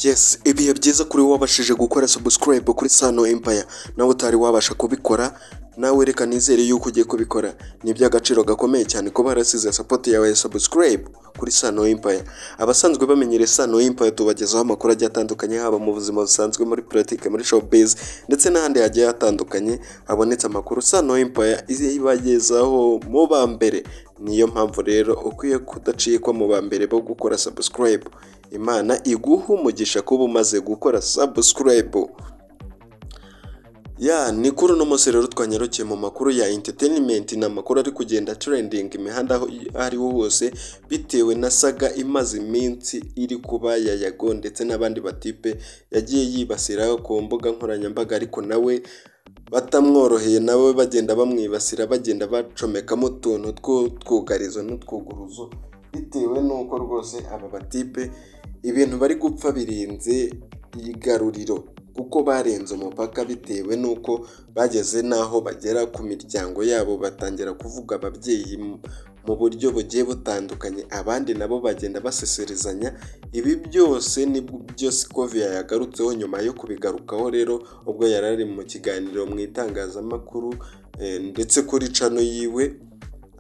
Yes, ibihe byiza kuri wowe wabashije gukora subscribe kuri Sano Empire. Nawe utari wabasha kubikora, nawe reka nizere yuko ugiye kubikora. Ni iby'agaciro gakomeye cyane kuba warasize support yawe ya subscribe kuri Sano Empire. Abasanzwe bamenyereye Sano Empire, tubagezaho amakuru agiye atandukanye, haba mu buzima busanzwe, muri politike, muri showbiz ndetse n'ahandi hagiye hatandukanye habonetse amakuru, Sano Empire ibagezaho mu ba mbere. Niyo mpamvu rero ukwiye kudacikwa mu ba mbere bo gukora subscribe. Imana iguha umugisha kuba umaze gukora subscribe. Ya, ni kuri uno munsi rero twanyarukiye mu makuru ya entertainment. Ni amakuru ari kugenda trending imihanda aho ariho hose, bitewe na saga imaze iminsi iri kuba ya Yago ndetse n'abandi batipe yagiye yibasira ku mbuga nkoranyambaga, ariko nawe batamworoheye, nawe bagenda bamwibasira, bagenda bacomekamo utuntu tw'utwugarizo n'utwuguruzo, bitewe n'uko rwose aba batipe ibintu bari gupfa birenze igaruriro, kuko barenze umupaka, bitewe n'uko bageze n'aho bagera ku miryango yabo, batangira kuvuga ababyeyi mu buryo bugiye butandukanye, abandi nabo bagenda baseserezanya. Ibi byose ni byo Scovia yagarutseho. Nyuma yo kubigarukaho rero, ubwo yari ari mu kiganiro mu itangazamakuru ndetse kuri channel yiwe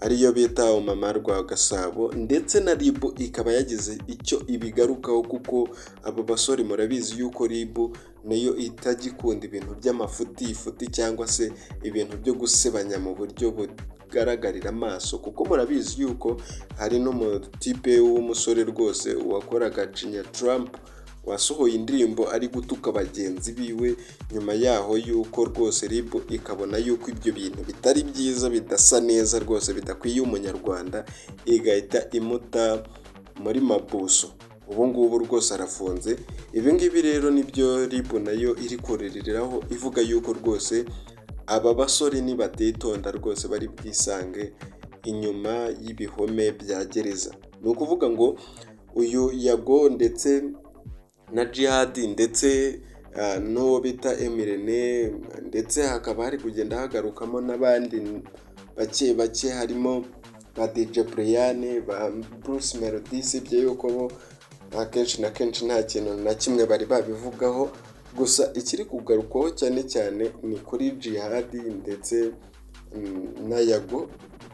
ariyo bita Umama rwa Gasabo, ndetse na RIB ikaba yagize icyo ibigarukaho, kuko abo basore murabizi yuko RIB nayo itagikunda ibintu by'amafutifuti cyangwa se ibintu byo gusebanya mu buryo bugaragarira amaso, kuko murabizi yuko hari n'umutipe w'umusore rwose wakoraga Cinya Trump wasohoye indirimbo ari gutuka bagenzi biwe, nyuma yaho yuko rwose RIB ikabona yuko ibyo bintu bitari byiza, bidasa neza rwose, bidakwiye umunyarwanda, igahita imuta muri mabuso. Ubu ngubu rwose arafunze. Ibi ngibi rero nibyo RIB nayo iri kuririraho, ivuga yuko rwose aba basore nibatitonda rwose bari bwisange inyuma y'ibihome bya gereza. Ni ukuvuga ngo uyu Yago ndetse na Djihad ndetse n'uwo bita Emirene, ndetse hakaba hari kugenda hagarukamo n'abandi bake bake, harimo ba DJ Brian, ba Bruce Melody, sibye yuko bo akenshi na kenshi nta kintu na kimwe bari babivugaho. Gusa ikiri kugarukwaho cyane cyane ni kuri Djihad ndetse na Yago.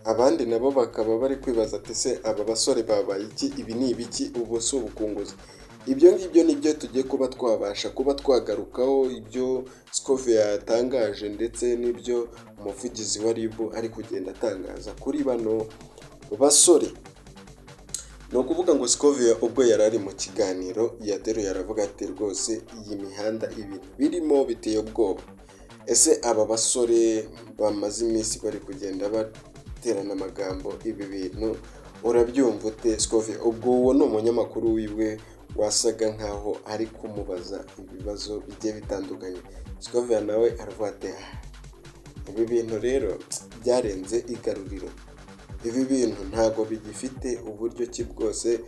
Abandi nabo bakaba bari kwibaza ati: "Se aba basore babaye iki? Ibi ni ibiki? Ubu si ubukunguzi?" Ibyo ngibyo nibyo tugiye kuba twabasha kuba twagarukaho, ibyo Scovia yatangaje ndetse n'ibyo umuvugizi wa RIB ari kugenda atangaza kuri bano basore. Ni ukuvuga ngo Scovia ubwo yari ari mu kiganiro yateruye, aravuga ati: "Rwose iyi mihanda ibintu birimo biteye ubwoba. Ese aba basore bamaze iminsi bari kugenda baterana amagambo, ibi bintu urabyumva ute, Scovia?" Ubwo uwo ni umunyamakuru wiwe wasaga nkaho ari kumubaza ibibazo bigiye bitandukanye. Scovia nawe aravuga ati: "Ibi bintu rero byarenze igaruriro, ibi bintu ntabwo bigifite uburyo ki bwose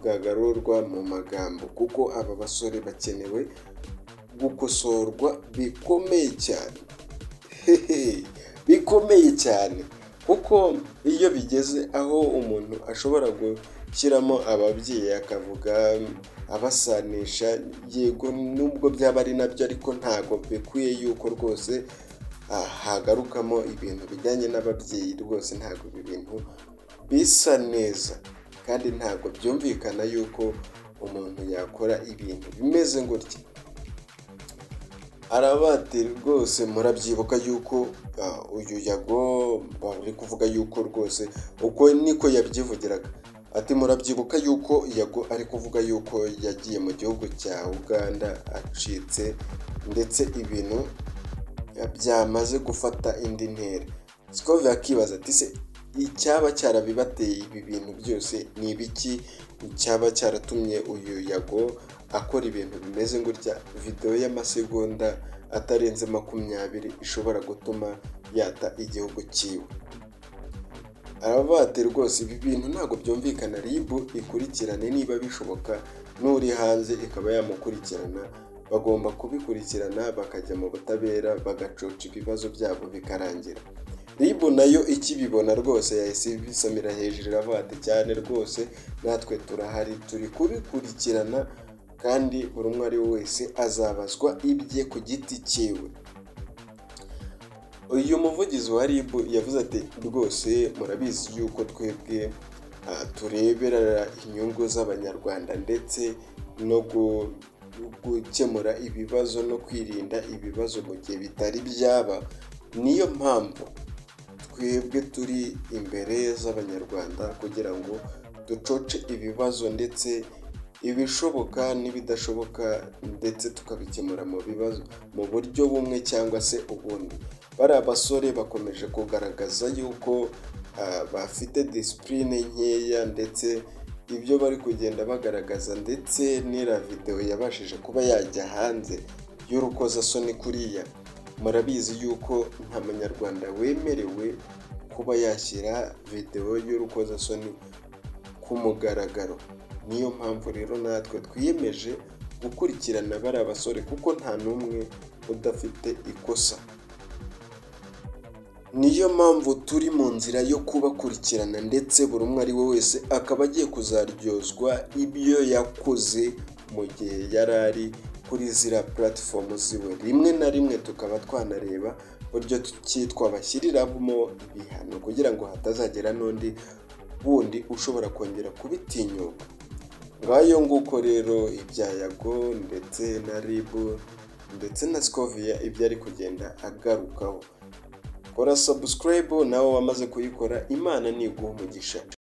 bwagarurwa mu magambo, kuko aba basore bakenewe gukosorwa bikomeye cyane, bikomeye cyane, kuko iyo bigeze aho umuntu ashobora gushyiramo ababyeyi akavuga abasanisha, yego nubwo byaba ari nabyo, ariko ntabwo bikwiye yuko rwose hagarukamo ibintu bijyanye n'ababyeyi. Rwose ntabwo ibi bintu bisa neza, kandi ntabwo byumvikana yuko umuntu yakora ibintu bimeze gutya." Arabati rwose murabyibuka yuko uyu Yago bari kuvuga yuko rwose, uko niko yabyivugiraga, ati: "Murabyibuka yuko Yago ari kuvuga yuko yagiye mu gihugu cya Uganda acitse, ndetse ibintu byamaze gufata indi ntera." Scovia akibaza ati: "Se icyaba cyarabibateye ibi bintu byose ni ibiki? Cyaba cyaratumye uyu Yago akora ibintu bimeze gutya, videwo y'amasegonda atarenze 20 ishobora gutuma yata igihugu cyiwe?" Aravuga ati: "Rwose ibi bintu ntabwo byumvikana, RIB ikurikirane niba bishoboka, n'uri hanze ikaba yamukurikirana. Bagomba kubikurikirana, bakajya mu butabera, bagacoca ibibazo byabo bikarangira." RIB nayo ikibibona rwose yahise ibisamira hejuru, iravuga ati: "Cyane rwose, natwe turahari, turi kubikurikirana." kandi buri umwe ari we wese azabazwa ibye ku giti cyiwe. Uyu muvugizi wa RIB yavuze ati rwose murabizi yuko twebwe turebera inyungu z'Abanyarwanda ndetse no gukemura ibibazo no kwirinda ibibazo mu gihe bitari byaba, niyo mpamvu twebwe turi imbere z'Abanyarwanda kugira ngo ducoce ibibazo ndetse ibishoboka n'ibidashoboka ndetse tukabikemura mu bibazo mu buryo bumwe cyangwa se ubundi. Bariya basore bakomeje kugaragaza yuko bafite disipurine nkeya ndetse ibyo bari kugenda bagaragaza ndetse n'iriya videwo yabashije kuba yajya hanze y'urukozasoni kuriya, murabizi yuko nta munyarwanda wemerewe kuba yashyira videwo y'urukozasoni ku mugaragaro. Niyo mpamvu rero natwe twiyemeje gukurikirana bariya basore kuko nta n'umwe udafite ikosa. Niyo mpamvu turi mu nzira yo kubakurikirana ndetse buri umwe ari we wese akaba agiye kuzaryozwa ibyo yakoze mu gihe yari ari kuri ziriya puratifomu ziwe. Rimwe na rimwe tukaba twanareba uburyo ki twabashyiriramo ibihano kugira ngo hatazagira n'undi wundi ushobora kongera kubitinyuka. Ngayo nguko rero ibya Yago ndetse na RIB ndetse na Scovia ibyo ari kugenda agarukaho. Kora subscribe nawe wamaze kuyikora, Imana niguha umugisha.